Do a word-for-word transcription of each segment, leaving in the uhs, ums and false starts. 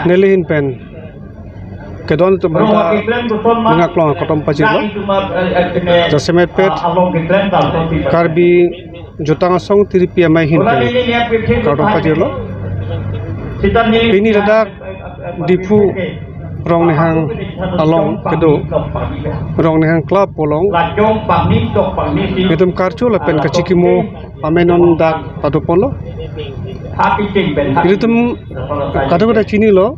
Neli ahin pen kedon atum aphanta ning aklong kardom pajirlo. Jasemet pet Karbi Jutang Asong Tiripi Amei ahin pen kardom pajirlo. Pini ladak Diphu Rongnihang along kedo Rongnihang Club along nelitum karcho lapen kachikimo amei non dak padoponlo. Nelitum kadokave ta chinilo,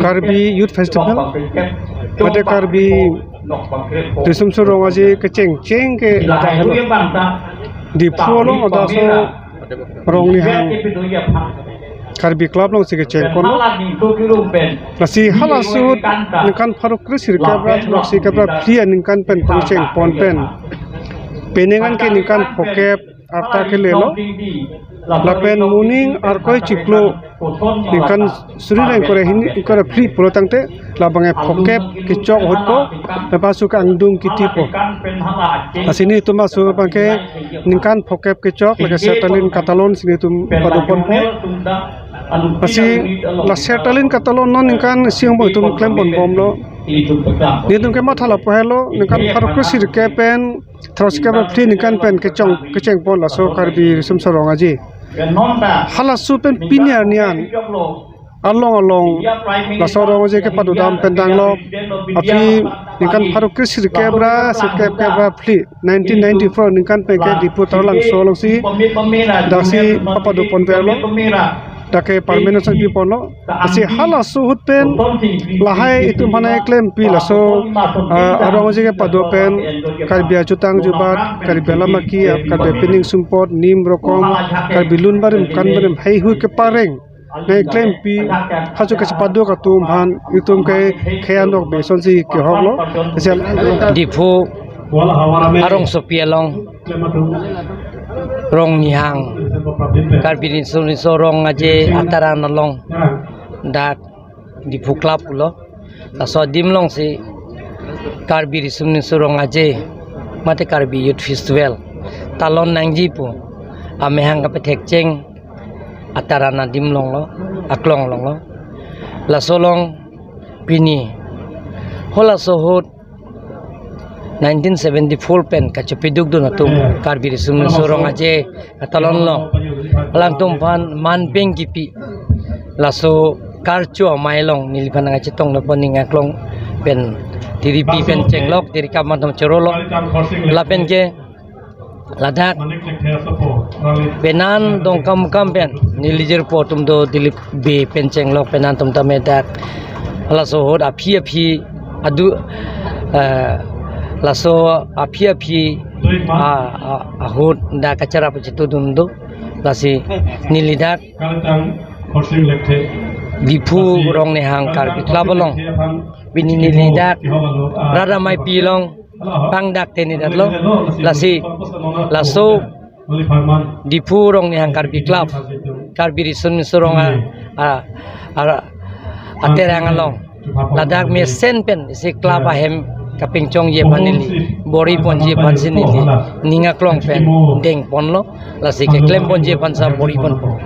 Karbi Youth Festival, mate Karbi Risumsur Rong Aje kechengcheng ke ladak helo. Diphu along ladak laso Rongnihang Karbi Club alongsi kechengponlo. Lasi halaso ahut ningkan pharo kre sirkep ra throksi kep ra phli aningkan pen pangchengpon pen penang an ke ningkan phokep arta kelelo. Lapen moning arkoi chiklo ningkan suri ra ingkoi ra hini ingkoi ra phli pulo tangte labang ke phokep kechok ahutpo, lapen laso ke angdung kitipo. Lasi nelitum laso abang ke ningkan phokep kechok lake sertalin katalon si nelitum padoponpo. Lasi la sertalin katalon non ningkan isi angbong itum klemponbomlo. Nelitum kematha lapu helo, ningkan pharo kre sirkep pen throksi kep ra phli ningkan pen kechong kechengpon laso Karbi Risumsur Rong Aje. Halaso pen pini arni an along along laso Rong Aje kepadodam pen danglo. Aphi ningkan pharo kre sirkep ra sirkep kep ra phli nineteen ninety-four ningkan pen ke Diphu Taralangso alongsi daksi papadopon verlo. Dak ke permanent sang piponlo. Lasi halaso ahut pen lahai itum aphan klempi laso, ah, Rong Aje kepado pen Karbi ajutang jubat, Karbi alam aki, Karbi apining sumpot, nim rokom, Karbi lun barim kan barim heihui kepareng nangklempi, halaso kachepado atum aphan itum ke khei anok beson si kehoklo. Lasi Diphu arongsopi along Rongnihang Karbi Risumningso Rong Aje ataran along dak Diphu Club pulo. Laso adim alongsi Karbi Risumningso Rong Aje mate Karbi Youth Festival talon nangji pu amahang kapethekcheng ataran adim alonglo, aklong alonglo. Laso along pini halaso ahut nineteen seventy-four pen kachepidukdun atum Karbi Risumningso Rong Aje katalon along alangtum aphan manpeng kipi laso karcho amei along neliphan nangkachetongdunpo, ning aklong pen tiripi pen chenglok, tirikap atum chorolo. Lapen ke ladak penan Dongkamukam pen neli jirpo atum do, Dilip Bey pen chenglok penan atum tame dak laso ahut aphi aphi adu, eh, laso aphi aphi, ah, ah, ahut dak kachara pachitudun do. Lasi neli dak Diphu Rongnihang Karbi Club along pini neli dak rat ameipi along pangdak teni datlo. Lasi laso Diphu Rongnihang Karbi Club, Karbi Risumningso Rong a, a, a, aterang along ladak mesen pen isi club ahem kapinchongji aphan neli bor-iponji aphansi neli ning aklong pen dengponlo. Lasi keklemponji aphan sa bor-iponpo.